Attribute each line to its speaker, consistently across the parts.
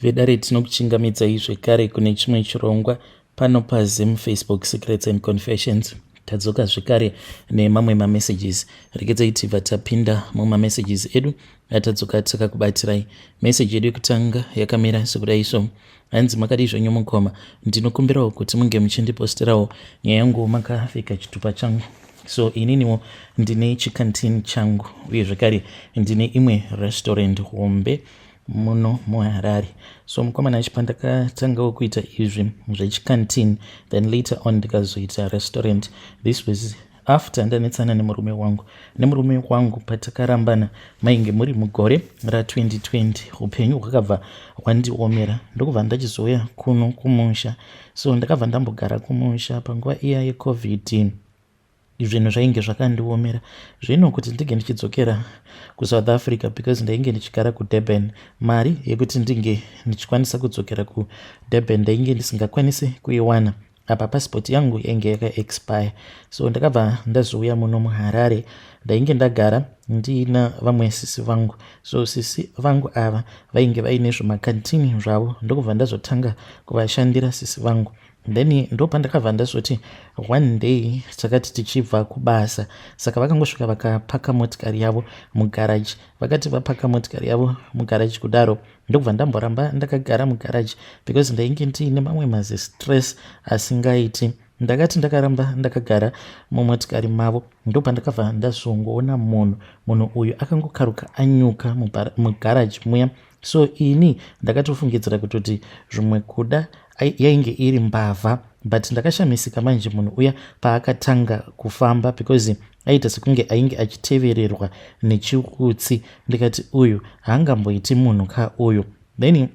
Speaker 1: Vedare tinokuchingamidzai zvekare kune chimwe chirongwa pano paZim Facebook Secrets and Confessions. Tadzoka zvekare nemamwe mamessages. Regedzai tibva tapinda mumamessages edu atadzoka takakubatirai. Message yedu yekutanga yakamira sekudai so. Hanzi makadii zvenyu mukoma, ndinokumbirawo kuti munge muchindiposterawo nyaya yangu makapfeka chitupa changu. So ininiwo ndine chikantin changu uye zvekare ndine imwe restaurant hombe muno muHarare. So mukomana achi pandakatangawo kuita izvi zvechikantin, then later on ndikazoita restaurant. This was after ndanetsana nemurume wangu. Nemurume wangu patakarambana mainge muri mugore ra2020, upenyu hwakabva hwandiomera ndokubva ndachizouya kuno kumusha. So ndakabva ndambogara kumusha panguva iya yeCovid. Zvinhu zvainge zvakandiomera zvino kuti ndinge ndichidzokera kuSouth Africa because ndainge ndichigara kuDurban. Mari yekuti ndinge ndichikwanisa kudzokera kuDurban ndainge ndisingakwanisi kuiwana, apa pasipoti yangu yainge yakaexpire. So ndakabva ndazouya muno muHarare. Ndainge ndagara ndiina vamwe sisi vangu. So sisi vangu ava vainge vaine zvimakantini zvavo, ndokubva ndazotanga kuvashandira sisi vangu. Then ndopandakabva ndazoti one day takati tichibva kubasa, saka vakangosvika vakapaka motikari yavo mugaraji. Vakati vapaka motikari yavo mugaraji kudaro, ndokubva ndamboramba ndakagara mugaraji because ndainge ndiine mamwe mazistress asingaiti. Ndakati ndakaramba ndakagara mumotikari mavo, ndopandakabva ndazongoona munhu. Munhu uyu akangokaruka anyuka mugaraji muya. So ini ndakatofungidzira kutoti zvimwe kuda yainge iri mbavha, but ndakashamisika manje munhu uya paakatanga kufamba because aita sekunge ainge achitevererwa nechiutsi. Ndikati uyu haangamboiti munhu ka uyu. Then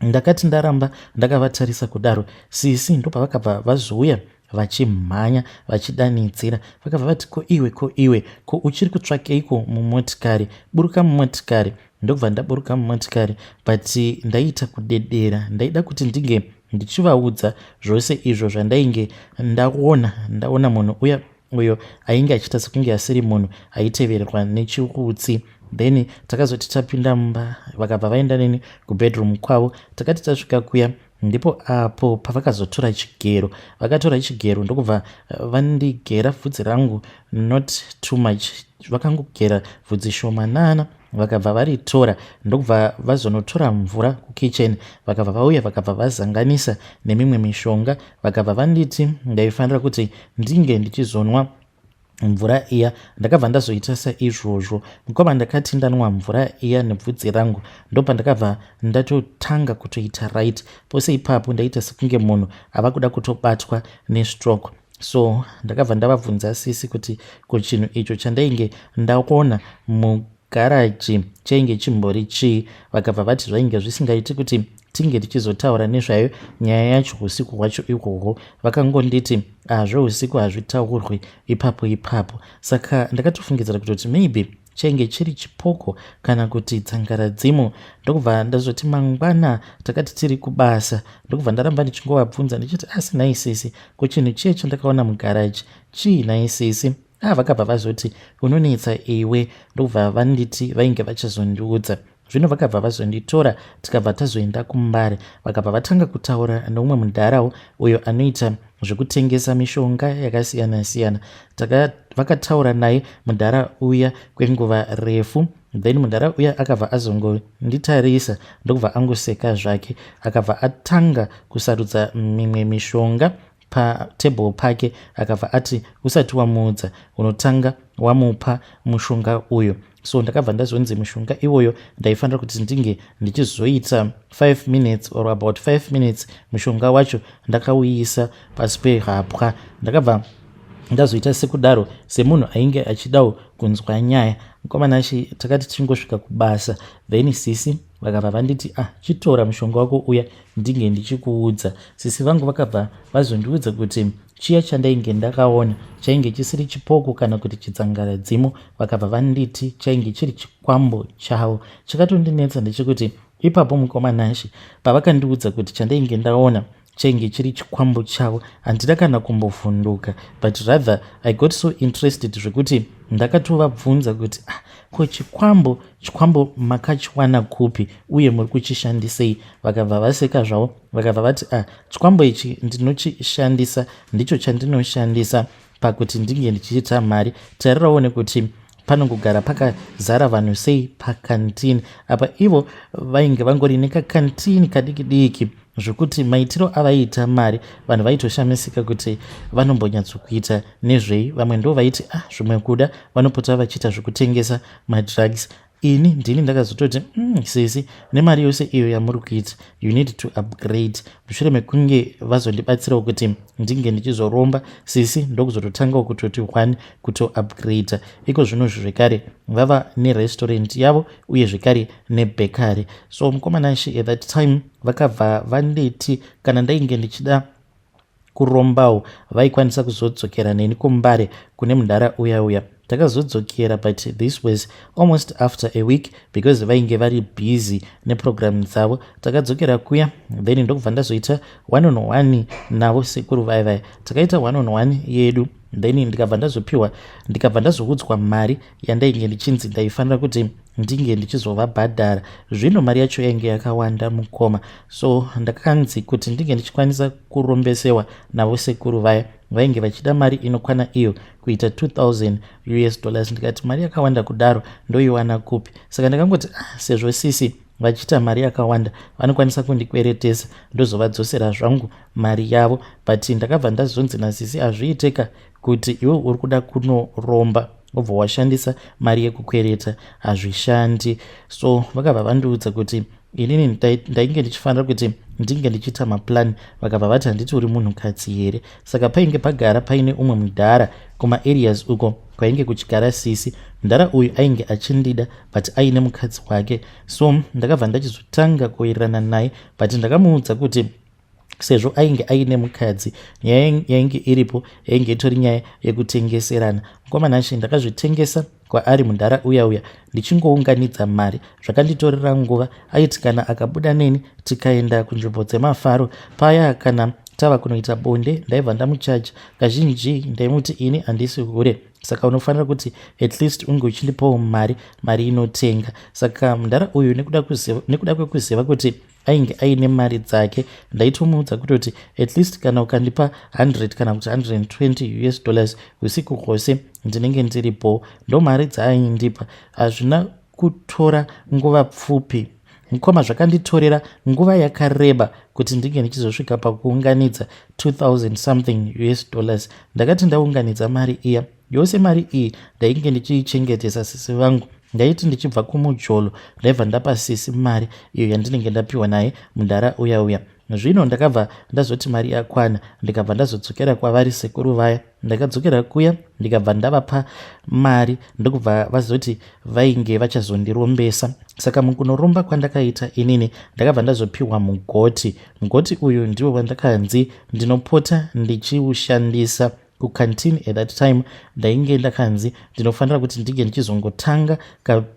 Speaker 1: ndakati ndaramba ndakavatarisa kudaro, sisi ndopavakabva vazouya vachimhanya vachidanidzira. Vakabva vati, "Ko iwe, ko iwe, ko uchiri kutsvakeiko mumotikari? Buruka mumotikari." Ndobva ndaburuka mumotikari, but ndaiita kudedera. Ndaida kuti ndinge ndichivaudza zvose izvo zvandainge ndaona. Ndaona munhu uya uyo ainge achiita sekunge asiri munhu, aitevererwa nechiutsi. Then takazoti tapinda mumba, vakabva vaenda neni kubedroom kwavo. Takati tasvika kuya, ndipo apo pavakazotora chigero. Vakatora chigero ndokubva vandigera bvudzi rangu, not too much, vakangogera bvudzi shomanana. Vakabva varitora, ndokubva vazonotora mvura kukitchen. Vakabva vauya, vakabva vazanganisa nemimwe mishonga. Vakabva vanditi ndaifanira kuti ndinge ndichizonwa mvura iya. Ndakabva ndazoita saizvozvo mukoma. Ndakati ndanwa mvura iya nebvudzi rangu, ndopandakabva ndatotanga kutoita right. Pose ipapo ndaita sekunge munhu ava kuda kutobatwa nestroke. So ndakabva ndavabvunza sisi kuti ko chinhu icho chandainge ndaona mugaraji chainge chimbori chii. Vakabva vati zvainge zvisingaiti kuti tinge tichizotaura nezvayo nyaya yacho usiku hwacho ihwohwo. Vakangonditi azveusiku hazvitaurwi ipapo ipapo. Saka ndakatofungidzira kutoti maybe chainge chiri chipoko kana kuti dzangaradzimu. Ndokubva ndazoti mangwana takati tiri kubasa, ndokubva ndaramba ndichingovabvunza ndichiti, "Asi nhai sisi, ko chinhu chiye chandakaona mugaraji chii nhai sisi?" Ah, vakabva vazoti, "Unonetsa iwe." Ndokubva vanditi vainge vachazondiudza. Zvino vakabva vazonditora, tikabva tazoenda kuMbare. Vakabva vatanga kutaura neumwe mudharawo uyo anoita zvekutengesa mishonga yakasiyana siyana. Vakataura naye mudhara uya kwenguva refu. Then mudhara uya akabva azongonditarisa, ndokubva angoseka zvake. Akabva atanga kusarudza mimwe mishonga patable pake. Akabva ati, "Usati wamuudza, unotanga wamupa mushonga uyu." So ndakabva ndazonzi mushonga iwoyo ndaifanira kuti ndinge ndichizoita 5 minutes or about 5 minutes mushonga wacho ndakauisa pasi pehapwa. Ndakabva ndazoita sekudaro semunhu ainge achidawo kunzwa nyaya. Mukomanachi, takati tichingosvika kubasa, then sisi vakabva vanditi, "Ah, chitora mushonga wako uya ndinge ndichikuudza." Sisi vangu vakabva vazondiudza kuti chiya chandainge ndakaona chainge chisiri chipoko kana kuti chitsangaradzimo. Vakabva vanditi chainge chiri chikwambo chavo. Chakatondinetsa ndechekuti ipapo mukomanashi pavakandiudza kuti chandainge ndaona Chainge chiri chikwambo chavo. Handina kana kumbovhunduka, but rather I got so interested zvekuti ndakatovabvunza kuti, "Ah, ko chikwambo makachiwana kupi uye muri kuchishandisei?" Vakabva vaseka zvavo, vakabva vati, "Ah, chikwambo ichi ndinochishandisa, ndicho chandinoshandisa pakuti ndinge ndichiita mari. Tarirawo nekuti panongogara pakazara vanhu sei pakantini apa." Ivo vainge vangori nekakantini kadiki diki zvokuti maitiro avaiita mari, vanhu vaitoshamisika kuti vanombonyatsokuita nezvei. Vamwe ndo vaiti, "Ah, zvimwe kuda vanopota vachiita zvekutengesa madrugs." Ini ndini ndakazototi, sisi, nemari yose iyo yamuri kuita, you need to upgrade." Mushure mekunge vazondibatsirawo kuti ndinge ndichizoromba, sisi ndokuzototangawo kutoti one kutoupgrada. Iko zvinozvi zvekare vava nerestaurant yavo uye zvekare nebakery. So mukoma Nashe, at that time vakabva vanditi kana ndainge ndichida kurombawo, vaikwanisa kuzodzokera neni kuMbare kune mudhara uya uya. Takazodzokera, but this was almost after a week because vainge vari busy neprogram dzavo. Takadzokera kuya, then ndokubva ndazoita one on one navo sekuru vaya vaya. Takaita one on one yedu, then ndikabva ndazopiwa, ndikabva ndazoudzwa mari yandainge ndichinzi ndaifanira kuti ndinge ndichizovabhadhara. Zvino mari yacho yainge yakawanda, mukoma. So ndakanzi kuti ndinge ndichikwanisa kurombesewa navo sekuru vaya, vainge vachida mari inokwana iyo kuita 2000 US dollars. Ndikati, "Mari yakawanda kudaro ndoiwana kupi?" Saka ndakangoti, "Ah, sezvo sisi vachiita mari yakawanda, vanokwanisa kundikweretesa, ndozovadzosera zvangu mari yavo." But ndakabva ndazonzi nasisi, "Hazviiteka kuti iwe uri kuda kunoromba wobva washandisa mari yekukwereta, hazvishandi." So vakabva vandiudza kuti inini ndainge ndichifanira kuti ndinge ndichiita maplan. Vakabva vati, "Handiti uri munhukadzi here?" Saka painge pagara paine umwe mudhara kumaareas uko kwainge kuchigara sisi. Mudhara uyu ainge achindida, but aine mukadzi wake. So ndakabva ndachizotanga kuwirirana naye, but ndakamuudza kuti sezvo ainge aine mukadzi, nyaya yainge iripo yainge itori nyaya yekutengeserana. Mukoma Nashe, ndakazvitengesa kwaari mudhara uya uya ndichingounganidza mari. Zvakanditorera nguva. Aiti kana akabuda neni tikaenda kunzvimbo dzemafaro paya, kana tava kunoita bonde, ndaibva ndamuchaja. Kazhinji ndaimuti, "Ini handisi hure, saka unofanira kuti at least unge uchindipawo mari inotenga." Saka mudhara uyu, nekuda kwekuziva kuti ainge aine mari dzake, ndaitomuudza kutoti, "At least kana ukandipa 100 kana kuti 120 US dollars, usiku hwose ndinenge ndiripo." Ndo mari dzaaindipa. Hazvina kutora nguva pfupi, mukoma, zvakanditorera nguva yakareba kuti ndinge ndichizosvika pakuunganidza 2000 something US dollars. Ndakati ndaunganidza mari iya yose, mari iyi ndainge ndichiichengetesa sisi vangu. Ndaiti ndichibva kumujolo, ndaibva ndapa sisi mari iyo yandinenge ndapiwa naye mudhara uya uya. Zvino ndakabva ndazoti mari yakwana, ndikabva ndazodzokera kwavari sekuru vaya. Ndakadzokera kuya, ndikabva ndavapa mari, ndokubva vazoti vainge vachazondirombesa. Saka mukunoromba kwandakaita inini, ndakabva ndazopiwa mugoti. Mugoti uyu ndiwo wandakanzi ndinopota ndichiushandisa kukantini. At that time ndainge ndakanzi ndinofanira kuti ndinge ndichizongotanga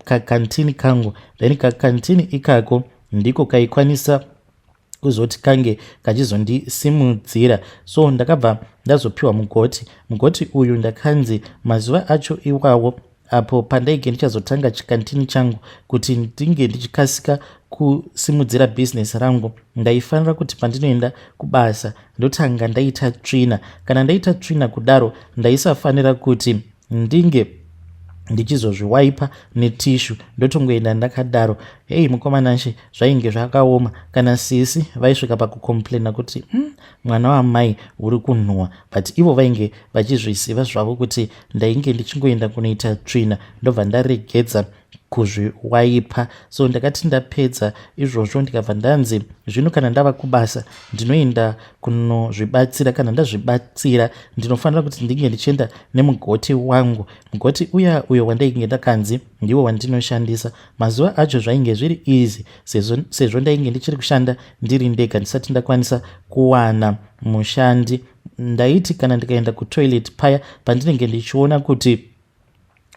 Speaker 1: kakantini kangu, then kakantini ikako ndiko kaikwanisa kuzoti kange kachizondisimudzira. So ndakabva ndazopiwa mugoti. Mugoti uyu ndakanzi mazuva acho iwawo apo pandainge ndichazotanga chikantini changu, kuti ndinge ndichikasika kusimudzira bhizinesi rangu, ndaifanira kuti pandinoenda kubasa ndotanga ndaita tsvina. Kana ndaita tsvina kudaro, ndaisafanira kuti ndinge ndichizozviwaipa netissue, ndotongoenda ndakadaro. Hei, mukoma Nashe, zvainge zvakaoma. Kana sisi vaisvika pakucomplaina kuti, mwana wamai, uri kunhuhwa," but ivo vainge vachizviziva zvavo kuti ndainge ndichingoenda kunoita tsvina, ndobva ndaregedza kuzviwaipa. So ndakati ndapedza izvozvo, ndikabva ndanzi zvino kana ndava kubasa, ndinoenda kunozvibatsira. Kana ndazvibatsira, ndinofanira kuti ndinge ndichienda nemugoti wangu. Mugoti uya uyo wandainge ndakanzi ndiwo wandinoshandisa, mazuva acho zvainge zviri easy sezvo ndainge ndichiri kushanda ndiri ndega, ndisati ndakwanisa kuwana mushandi. Ndaiti kana ndikaenda kutoilet paya pandinenge ndichiona kuti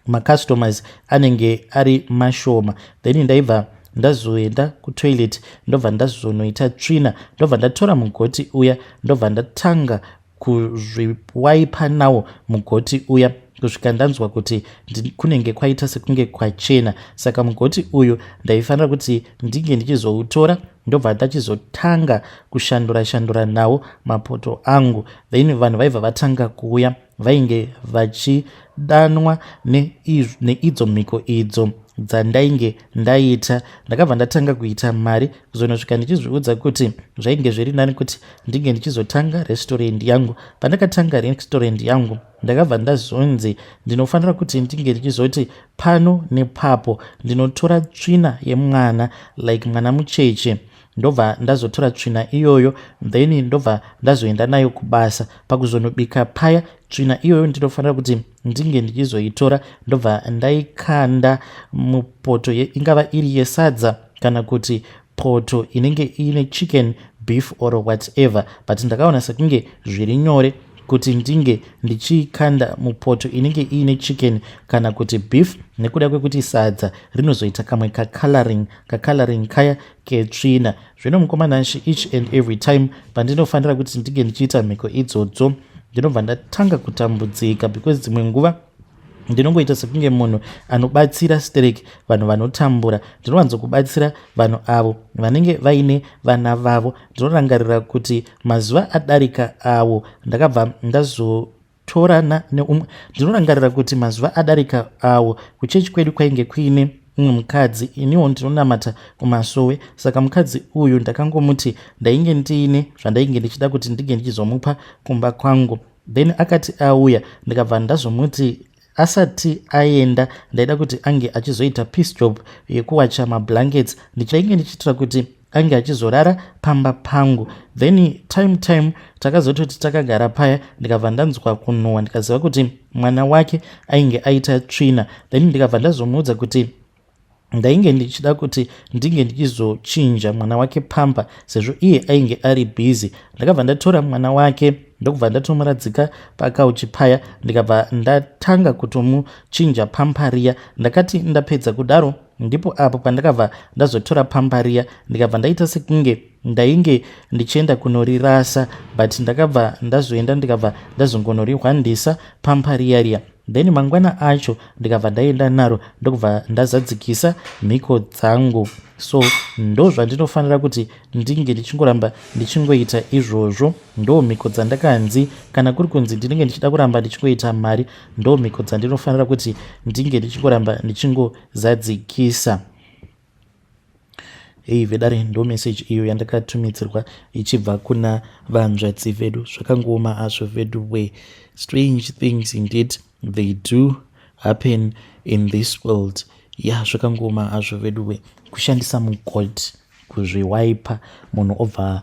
Speaker 1: macustomers anenge ari mashoma, then ndaibva ndazoenda kutoilet, ndobva ndazonoita tsvina, ndobva ndatora mugoti uya, ndobva ndatanga kuzviwaipa nawo mugoti uya kusvika ndanzwa kuti kunenge kwaita sekunge kwachena. Saka mugoti uyu ndaifanira kuti ndinge ndichizoutora, ndobva ndachizotanga kushandura shandura nawo mapoto angu. Then vanhu vaibva vatanga kuuya, vainge vachidanwa neidzo mhiko idzo dzandainge ndaita. Ndakabva ndatanga kuita mari kuzonosvika ndichizviudza kuti zvainge zviri nani kuti ndinge ndichizotanga restaurant yangu. Pandakatanga restaurant yangu, ndakabva ndazonzi ndinofanira kuti ndinge ndichizoti pano nepapo ndinotora tsvina yemwana, like mwana mucheche, ndobva ndazotora tsvina iyoyo, then ndobva ndazoenda nayo kubasa. Pakuzonobika paya, tsvina iyoyo ndinofanira kuti ndinge ndichizoitora, ndobva ndaikanda mupoto, ingava iri yesadza kana kuti poto inenge iine chicken, beef or whatever. But ndakaona sekunge zviri nyore kuti ndinge ndichiikanda mupoto inenge iine chicken kana kuti beef, nekuda kwekuti sadza rinozoita kamwe kacoloring, kacoloring kaya ketsvina. Zvino mukoma Nashe, each and every time pandinofanira kuti ndinge ndichiita mhiko idzodzo, ndinobva ndatanga kutambudzika, because dzimwe nguva ndinongoita sekunge munhu anobatsira sterek vanhu vanotambura. Ndinowanzokubatsira vanhu avo vanenge vaine vana vavo. Ndinorangarira kuti mazuva adarika awo ndakabva ndazotorana neumwe. Ndinorangarira kuti mazuva adarika awo kuchechi kwedu kwainge kuine umwe mukadzi. Iniwo ndinonamata kumasowe, saka mukadzi uyu ndakangomuti ndainge ndiine zvandainge ndichida kuti ndinge ndichizomupa kumba kwangu. Then akati auya, ndikabva ndazomuti asati aenda ndaida kuti ange achizoita piece job yekuwacha mablankets. Ndichainge ndichiitira kuti ange achizorara pamba pangu. Then time takazototi takagara paya, ndikabva ndanzwa kunhuhwa, ndikaziva kuti mwana wake ainge aita tsvina. Then ndikabva ndazomuudza kuti ndainge ndichida kuti ndinge ndichizochinja mwana wake pamper, sezvo iye ainge ari busy. Ndakabva ndatora mwana wake, ndokubva ndatomuradzika pakauchi paya, ndikabva ndatanga kutomuchinja pamper riya. Ndakati ndapedza kudaro, ndipo apo pandakabva ndazotora pamper riya, ndikabva ndaita sekunge ndainge ndichienda kunorirasa, but ndakabva ndazoenda, ndikabva ndazongonorihwandisa pamper riya riya. Then mangwana acho ndikabva ndaenda naro, ndokubva ndazadzikisa mhiko dzangu. So ndo zvandinofanira kuti ndinge ndichingoramba ndichingoita izvozvo. Ndo mhiko dzandakanzi kana kuri kunzi ndinenge ndichida kuramba ndichingoita mari, ndo mhiko dzandinofanira kuti ndinge ndichingoramba ndichingozadzikisa. Hei vedare, ndo meseji iyo yandakatumidzirwa ichibva kuna vanzvadzi vedu. Zvakangooma hazvo vedu we. Strange things indeed, they do happen in this world. Ya, zvakangooma hazvo vedu we. Kushandisa mugoti kuzviwaipa, munhu obva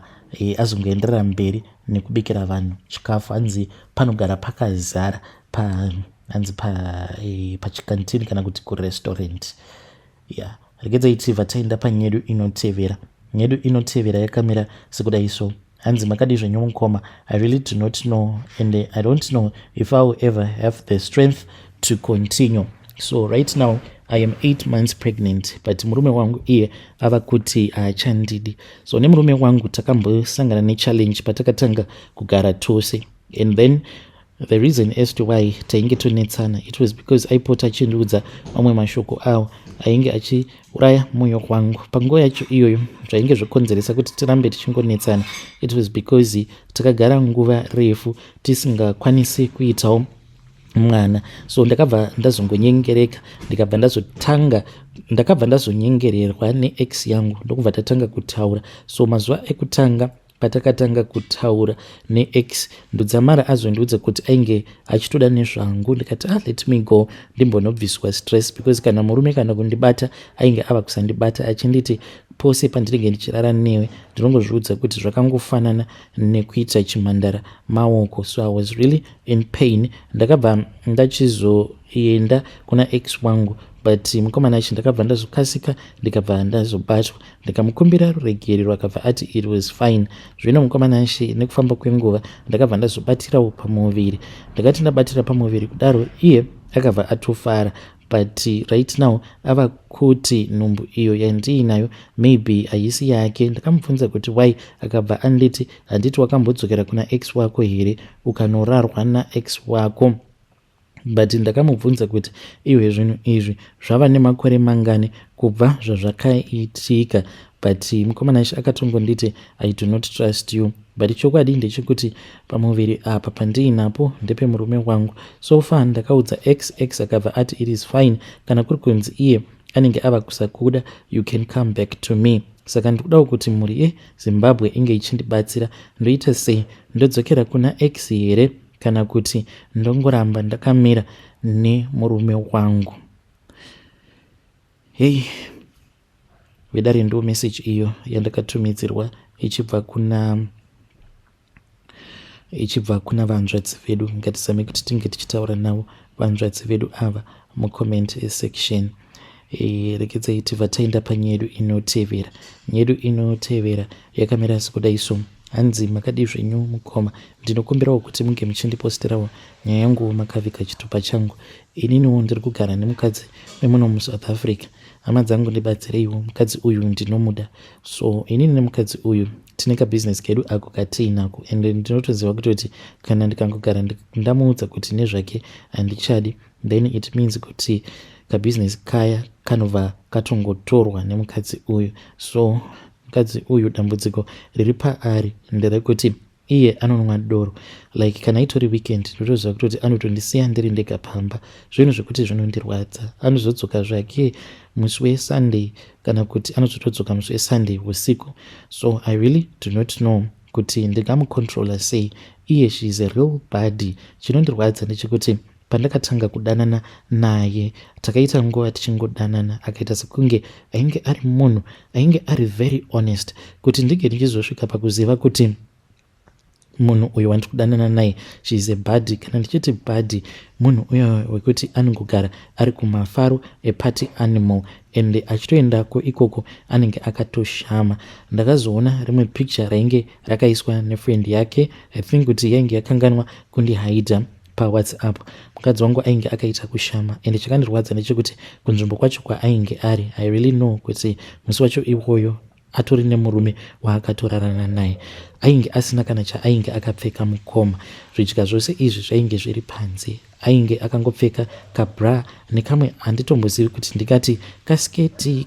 Speaker 1: azongoenderera mberi nekubikira vanhu chikafu. Hanzi panogara pakazara pa hanzi pachikantini kana kuti kurestaurant. Ya, regedzai tibva taenda panyedu inotevera. Nyedu inotevera yakamira sekudai so. Hanzi, "Makadi zvenyu mukoma? I really do not know and I don't know if I will ever have the strength to continue. So right now I am 8 months pregnant, but murume wangu iye ava kuti haachandidi. So nemurume wangu takambosangana nechallenge patakatanga kugara tose, and then the reason as to why tainge tonetsana, it was because aipota achindiudza mamwe mashoko awo ainge achiuraya mwoyo wangu. Panguva yacho iyoyo, zvainge zvokonzeresa kuti tirambe tichingonetsana, it was because takagara nguva refu tisingakwanisi kuitawo mwana. So ndakabva ndazongonyengereka, ndikabva ndazotanga, ndakabva ndazonyengererwa neex yangu, ndokubva tatanga kutaura. So mazuva ekutanga patakatanga kutaura neex, ndodzamara azondiudza kuti ainge achitoda nezvangu, ndikati, "Ah, let me go ndimbonobviswa stress," because kana murume kana kundibata ainge ava kusandibata, achinditi pose pandinenge ndichirara newe ndinongozviudza kuti zvakangofanana nekuita chimhandara maoko. So I was really in pain. Ndakabva ndachizoenda kuna ex wangu, but mukomana achi ndakabva ndazokasika, ndikabva ndazobatwa. Ndikamukumbira ruregerero, akabva ati it was fine. Zvino mukomana achi, nekufamba kwenguva ndakabva ndazobatirawo pamuviri. Ndakati ndabatira pamuviri kudaro, iye akabva atofara. But right now ava kuti nhumbu iyo yandiinayo maybe haisi yake. Ndakamubvunza kuti why, akabva anditi, "Handiti wakambodzokera kuna ex wako here ukanorarwa naex wako?" But ndakamubvunza kuti iwe, zvinhu izvi zvava nemakore mangani kubva zvazvakaitika? But mukomana ishi akatongonditi, "I do not trust you." But chokwadi ndechekuti pamuviri apa pandiinapo ndepemurume wangu. So far ndakaudza ex, ex akabva ati it is fine, kana kuri kunzi iye anenge ava kusakuda, you can come back to me. Saka ndikudawo kuti mhuri yeZimbabwe inge ichindibatsira. Ndoita sei? Ndodzokera kuna ex here kana kuti ndongoramba ndakamira nemurume wangu? Hei vedare, ndo message iyo yandakatumidzirwa ichibva kuna vanzvadzi vedu. Ngatizame kuti tinge tichitaura navo vanzvadzi vedu ava mucomment section. Regedzai tibva taenda panyaya yedu inotevera. Nyaya yedu inotevera yakamira sekudai so. Hanzi, "Makadii zvenyu mukoma? Ndinokumbirawo kuti munge muchindiposterawo nyaya yangu makavika chitupa changu. Ininiwo ndiri kugara nemukadzi wemuno muSouth Africa. Hama dzangu, ndibatsireiwo, mukadzi uyu ndinomuda." So inini nemukadzi uyu tine kabhizinesi kedu ako katiinako, ende ndinotoziva kutoti kana ndikangogara ndamuudza kuti nezvake handichadi, then it means kuti kabhizinesi kaya kanobva katongotorwa nemukadzi uyu. So mukadzi uyu, dambudziko riri paari nderekuti iye anonwa doro. Like kana itori weekend, ndotoziva kutoti anotondisiya ndiri ndega pamba, zvinhu zvekuti zvinondirwadza. Anozodzoka zvake musi weSunday, kana kuti anozotodzoka musi weSunday usiku. So I really do not know kuti ndingamucontrola sei. Iye she is a real baddie. Chinondirwadza ndechekuti pandakatanga kudanana naye, takaita nguva tichingodanana, akaita sekunge ainge ari munhu ainge ari very honest, kuti ndinge ndichizosvika pakuziva kuti munhu uyu wandiri kudanana naye, she is a baddie. Kana ndichiti baddie, munhu uyo wekuti anongogara ari kumafaro, a party animal, ende achitoendako ikoko anenge akatoshama. Ndakazoona rimwe picture rainge rakaiswa nefriend yake. I think kuti yainge yakanganwa kundihaidha paWhatsApp. Mukadzi wangu ainge akaita kushama, ende chakandirwadza ndechekuti kunzvimbo kwacho kwaainge ari, I really know kuti musi wacho iwoyo atori nemurume waakatorarana naye. Ainge asina kana chaainge akapfeka mukoma. Zvidya zvose izvi zvainge zviri panze. Ainge akangopfeka kabra nekamwe, handitombozivi kuti ndingati kasketi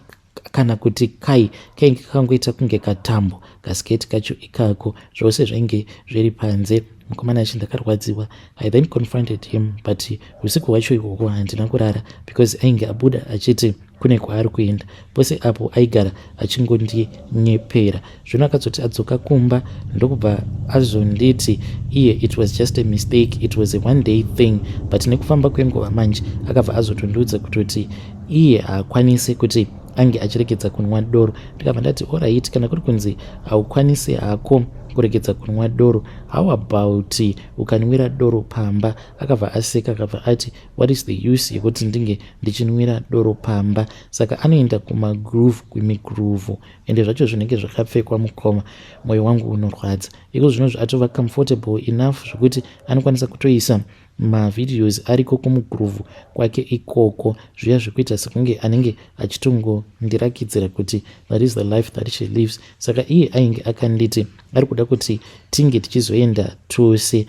Speaker 1: kana kuti kai, kainge kakangoita kunge katambo, kasketi kacho ikako. Zvose zvainge zviri panze. Mukomana achi, ndakarwadziwa. I then confronted him, but usiku hwacho ihwohwo handina kurara because ainge abuda achiti kune kwaari kuenda. Pose apo aigara achingondinyepera. Zvino akazoti adzoka kumba, ndokubva azonditi iye it was just a mistake, it was a one day thing. But nekufamba kwenguva manje akabva azotondiudza kutoti iye haakwanisi kuti ange achiregedza kunwa doro. Ndikabva ndati, "Alright, kana kuri kunzi haukwanisi hako kuregedza kunwa doro, how about ukanwira doro pamba?" Akabva aseka, akabva ati, "What is the use yekuti ndinge ndichinwira doro pamba?" Saka anoenda kumagroove, kumigroove, ende zvacho zvinenge zvakapfekwa. Mukoma, mwoyo wangu unorwadza. Iko zvinozvo atova comfortable enough zvokuti anokwanisa kutoisa mavideos ariko kumugroove kwake ikoko, zviya zvekuita sekunge anenge achitongondirakidzira kuti that is the life that she lives. Saka iye ainge akanditi ari kuda kuti tinge tichizoenda tose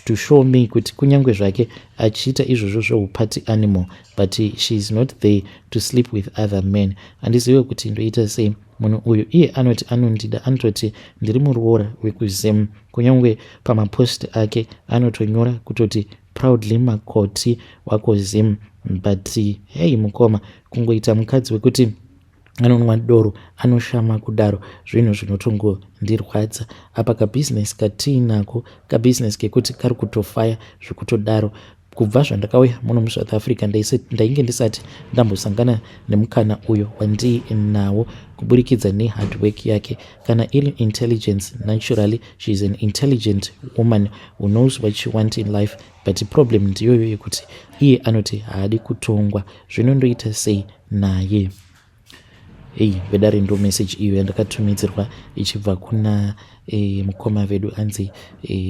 Speaker 1: to show me kuti kunyange zvake achiita izvozvo zveuparty animal, but she is not there to sleep with other men. Handizive kuti ndoita sei. Munhu uyu iye anoti anondida, anototi ndiri muroora wekuZim. Kunyange pamapost ake anotonyora kutoti, "Proudly makoti wako Zim." But hei mukoma, kungoita mukadzi wekuti anonwa doro, anoshama kudaro, zvinhu zvinotongondirwadza. Apa kabhizinesi katiinako kabhizinesi kekuti kari kutofaya zvekutodaro. Kubva zvandakauya muno muSouth Africa, ndainge ndisati ndambosangana nemukana uyo wandiinawo kuburikidza nehard work yake. Kana iri intelligence, naturally she is an intelligent woman who knows what she want in life, but problem ndiyoyo yekuti iye anoti haadi kutongwa. Zvino ndoita sei naye? Ei vedare, ndo message iyo yandakatumidzirwa ichibva kuna mukoma vedu. Anzi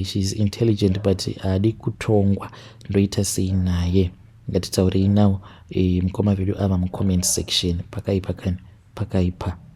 Speaker 1: she is intelligent but haadi kutongwa, ndoita sei naye? Ngatitaurei nawo mukoma vedu ava mucomment section. Pakaipa kani, pakaipa.